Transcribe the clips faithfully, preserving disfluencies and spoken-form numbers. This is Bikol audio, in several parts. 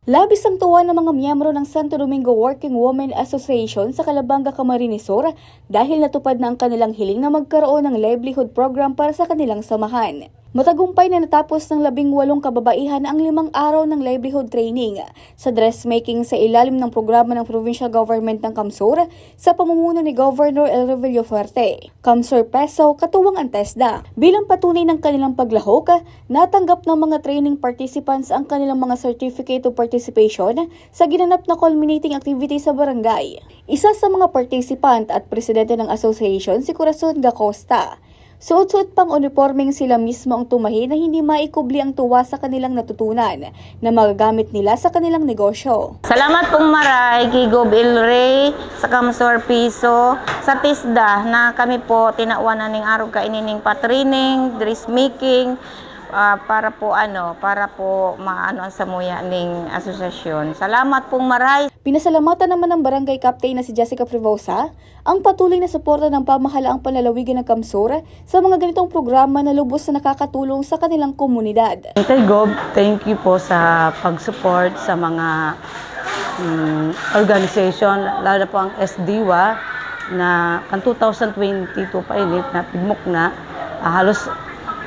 Labis ang tuwa ng mga miyembro ng Santo Domingo Working Women Association sa Calabanga, Camarines Sur dahil natupad na ang kanilang hiling na magkaroon ng livelihood program para sa kanilang samahan. Matagumpay na natapos ng labing walong kababaihan ang limang araw ng livelihood training sa dressmaking sa ilalim ng programa ng Provincial Government ng CamSur sa pamumuno ni Governor Elry Villafuerte. CamSur Peso, katuwang ang TESDA. Bilang patunay ng kanilang paglahok, natanggap ng mga training participants ang kanilang mga Certificate of Participation sa ginanap na culminating activity sa barangay. Isa sa mga participant at presidente ng association si Corazon Gacosta. Suot-suot pang unipormeng sila mismo ang tumahi na hindi maikubli ang tuwa sa kanilang natutunan na magagamit nila sa kanilang negosyo. Salamat pong maray kay Gob Elry sa CamSur Peso, sa TESDA na kami po tinawan na ning arog kainining pa-training, dressmaking, ah, para po ano, para po maano ang samuya ning asosasyon. Salamat pong maray. Pinasalamatan naman ng barangay captain na si Jessica Prevosa ang patuloy na suporta ng pamahalaang panlalawigan ng CamSur sa mga ganitong programa na lubos na nakakatulong sa kanilang komunidad. Kay Gob, thank you po sa pag-support sa mga, mm, organization, lalo na po ang SDWA, na kan two thousand twenty-two pa ini na pigmok na, ah, halos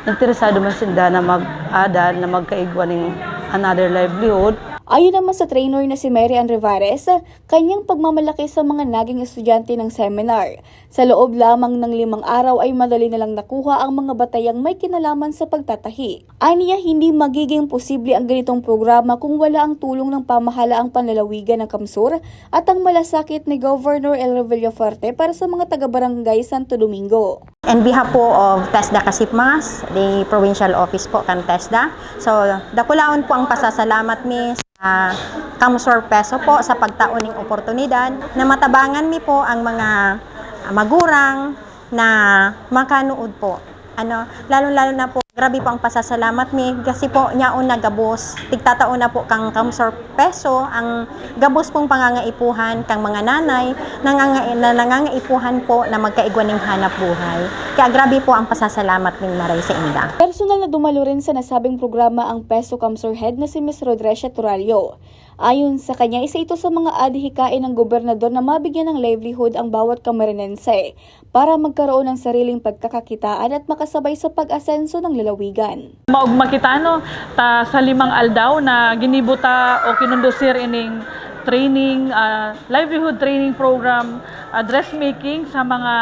interesado man sinda na mag-ada, na magkaigwa ning another livelihood. Ayon naman sa trainer na si Mary Ann Rivares, kanyang pagmamalaki sa mga naging estudyante ng seminar. Sa loob lamang ng limang araw ay madali na lang nakuha ang mga batayang may kinalaman sa pagtatahi. Aniya, hindi magiging posible ang ganitong programa kung wala ang tulong ng pamahalaang panlalawigan ng CamSur at ang malasakit ni Governor Elry Villafuerte para sa mga taga-barangay Santo Domingo. In behalf po of TESDA Casipmas, the provincial office po kan TESDA. So, dakulaon po ang pasasalamat mi sa CamSur Peso po sa pagtao ning oportunidad na matabangan mi po ang mga magurang na makanood po. Ano, lalong-lalo na po, grabe po ang pasasalamat mi kasi po, nyaon na gabos, tigtatao na po kang CamSur Peso ang gabos pong pangangaipuhan kang mga nanay nanganga-, na nangangaipuhan po na magkaigwa ning hanap buhay. Kaya grabe po ang pasasalamat ning maray sa inda. Personal na dumalo rin sa nasabing programa ang Peso CamSur Head na si Miss Rodrecia Turallo. Ayon sa kanya, isa ito sa mga adhikain ng gobernador na mabigyan ng livelihood ang bawat Camarinense para magkaroon ng sariling pagkakakitaan at makasabay sa pag-asenso ng lalawigan. Maogma kita, no, ta sa limang aldaw na ginibo ta o kinondusir ining training, ah, livelihood training program, ah, dressmaking sa mga,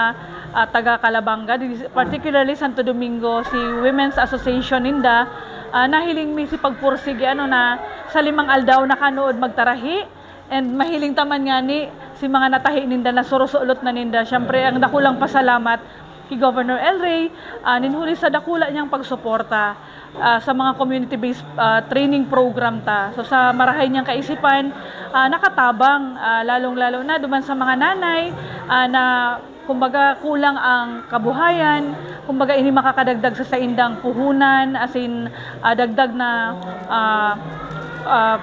ah, taga Calabanga, di-, particularly Santo Domingo, si Women's Association ninda, ah, nahiling mi si pagpursige, ano, na sa limang aldaw nakanood magtarahi. And mahiling ta man ngani si mga natahi ninda na surusulot na ninda. Siyempre, ang dakulang pasalamat ki Governor Elry, ah, nin huli sa dakula niyang pagsuporta, ah, sa mga community-based, ah, training program ta. So, sa marahay niyang kaisipan, ah, nakatabang, ah, lalong-lalo na duman sa mga nanay, ah, na kumbaga, kulang ang kabuhayan, kumbaga, ini makakadagdag sa saindang puhunan, as in, ah, dagdag na, ah, ah,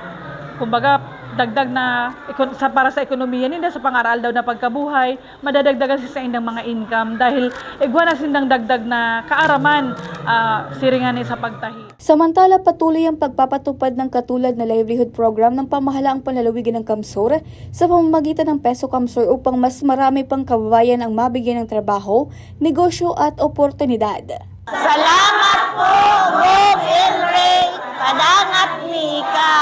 kumbaga, dagdag na ekon-, sa, para sa ekonomiya ninda, sa pang-aroaldaw na pagkabuhay, madadagdagan sa saindang mga income dahil igwa na sindang dagdag na kaaraman, ah, siring ngani sa pagtahi. Samantala, patuloy ang pagpapatupad ng katulad na livelihood program ng pamahalaang panlalawigan ng CamSur sa pamamagitan ng Peso CamSur upang mas marami pang kababayan ang mabigyan ng trabaho, negosyo at oportunidad. Salamat po, Gob Elry! Padangat mi ka!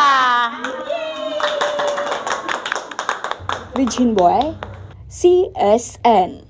Regine Boy, C S N.